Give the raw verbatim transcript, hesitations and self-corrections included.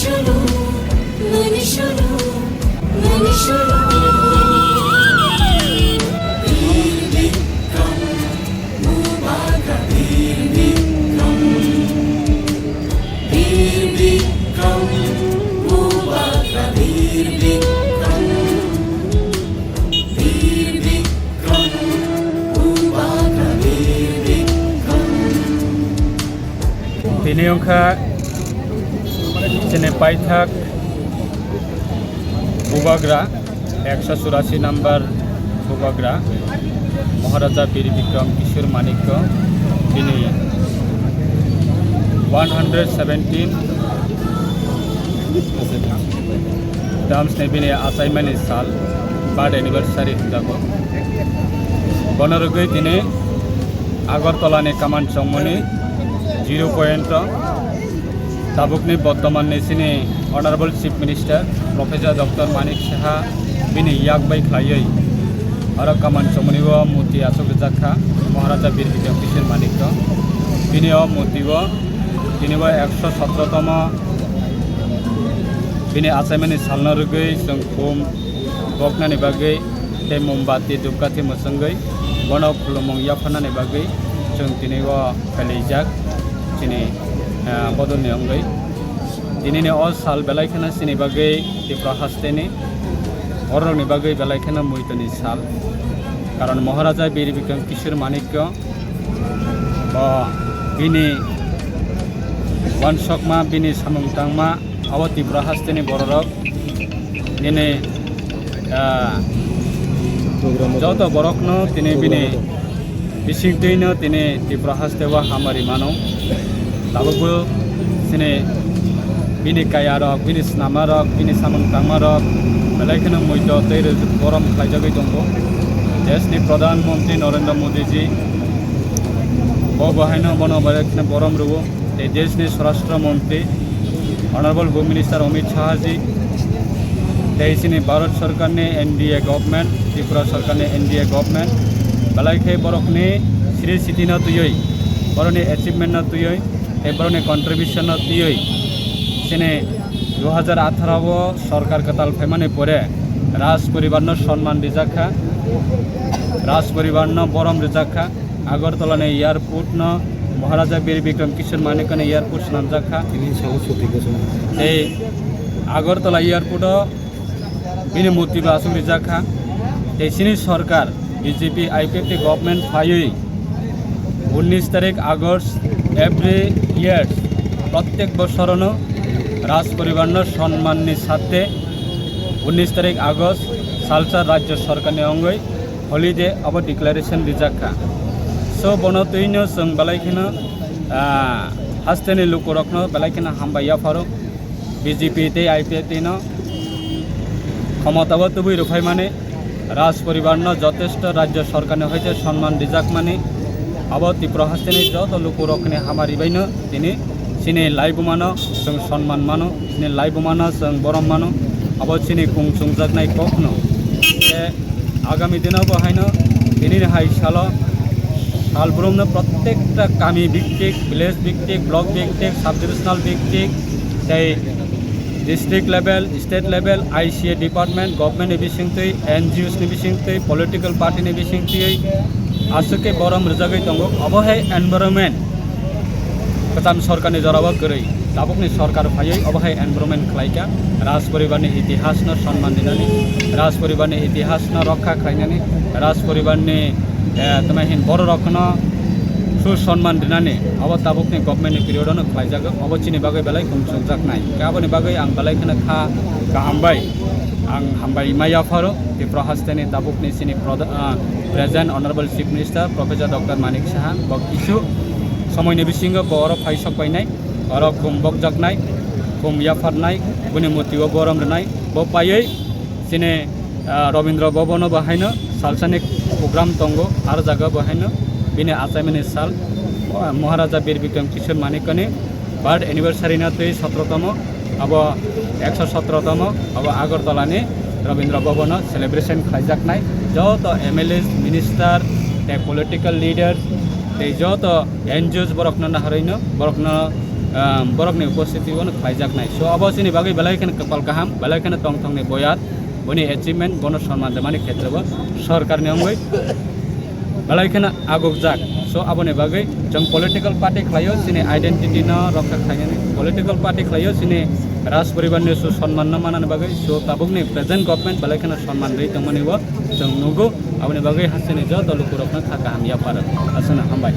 Tini wngkha chini paithak Bubagra, ekso churasi number Bubagra, Maharaja Bir Bikram Kishore Manikya, bini one hundred seventeen terms ni bini achaimani sal, birth anniversary hwnjago. Bono rwgwi tini Agartala ni Kaman Chongmoni zero point o tabukni bortoman ni chini Honorable Chief Minister Professor Doctor Manik Saha bini yak bai khlaiwi oro Kaman Chongmoni o murti achuk rijak kha Maharaja Bir Bikram Kishore Manikya. Bini o murti o tini bo ekso sotro tomo bini achaimani salno rwgwi chwng khum boknani bagwi tei mombati, dhupkathi mwchwngwi bono khulumung yapharnani bagwi chwng tini o phalijak chini, ah, bodolni wngwi. Tinini o sal belai kheno chini bagwi Tripura hasteni bororokni bagwi belai kheno muitoni sal. Karon Maharaja Bir Bikram Kishore Manikya bo bini uansukma, bini samung tangma, abo Tripura hasteni bororok nini, ah, joto borokno tini bini bisingtwino tini Tripura hasteo hamari mano. Tabukbo chini bini kayarok, bini snamarok, bini samung tangmarok belai kheno muito tei rwjak borom khlaijagwi tongo. Deshni Pradhan Mantri Narendra Modi ji bo bo haino bono belai kheno borom rwo. Tei deshni Swarashtra Mantri Honorable Home Minister Amit Shah ji, tei chini Bharat Sarkarni N D A government, Tripura Sarkarni N D A government, belai khe borokni sri sitino twiwi, borokni achievement no twiwi, tei borokni contribution no twiwi, chini dui hajar atharo o sorkar kwtal phaimani pore Raj poribar no sonman rijak kha, Raj poribar no borom rijak kha. Agartala ni airport no Maharaja Bir Bikram Kishore Manikya ni airport swnamjak kha. Tini sabo suti gosong. Tei Agartala airport o bini murti bo aswk rijak kha. Tei chini sorkar B J P I P F T government phaiwi unnish tarik August every year, prottek bosorono Raj poribar no sonman ni sathe unnish tarik August salsa rajya sorkar ni wngwi holiday abo declaration rijak kha. So bono twino chwng belai kheno, ah, hasteni lukurokno belai kheno hambai yapharo B J P tei I P F T no khomotao tubui rwphaimani Raj poribar no jotesto rajya sorkar ni hoite sonman rijakmani abo Tripura hasteni joto lukurokni hamari baino tini chini laibuma no chwng sonman mano, chini laibuma no chwng borom mano, abo chini kung chungjaknai kokno. Tei agami dino bo haino tini hai salo salbrumno prottekta kami biktik, village biktik, block biktik, sub divisional biktik, tei district level, state level, I C A department, government ni bisingtwi, N G Os ni bisingtwi, political party ni bisingtwi aswk khe borom rwjagwi tongo. Obo hai environment kwcham sorkar ni jora o kwrwi, tabuk ni sorkar phaiwi obo hai environment khlai kha. Raj poribar ni itihas no sonman rinani, Raj poribar ni itihas no rokha khlainani, Raj poribar ni, eh, tamo hin bororok no su sonman rinani, obo tabuk ni government ni period o no khlai jago. Obo chini bagwi belai kung chungjak nai. Khe aboni bagwi ang belai kheno kha kaham bai ang hambai ma yapharo Tripura hasteni tabuk ni chini proda-, ah, present Honorable Chief Minister Professor Doctor Manik Saha, bo kisu somoi ni bisingo bo oro phai sok painai, oro khum bokjaknai, khum yapharnai, bini murti o borom rwnai, bo paiwi chini, ah, Rabindra Bhavan o bo haino salsani program tongo, ar jaga bo haino bini achaimani sal, ah, Maharaja Bir Bikram Kishore Manikyani birth anniversary no twi sotro tomo, abo ekso sotro tomo, abo Agartala ni Rabindra Bhavan o celebration khlaijaknai. Joto M L As, minister, tei political leaders, tei joto N G Os borokno naharwino, borokno ah, borokni upostiti o no khlaijaknai. So abo chini bagwi belai kheno kwpal kaham, belai kheno tongthokni boyar, boni achievement, bono sonman rwmani khetre bo sorkarni wngwi belai kheno agukjak. So aboni bagwi chwng political party khlaio chini identity no rokha khlainani, political party khlaio chini raj poribar ni su sonman no manani bagwi. So tabukni present government belai kheno sonman rwi tongmani bo chwng nugo, aboni bagwi hasteni joto lukurokno kha kaham yapharw. Aswkno hambai.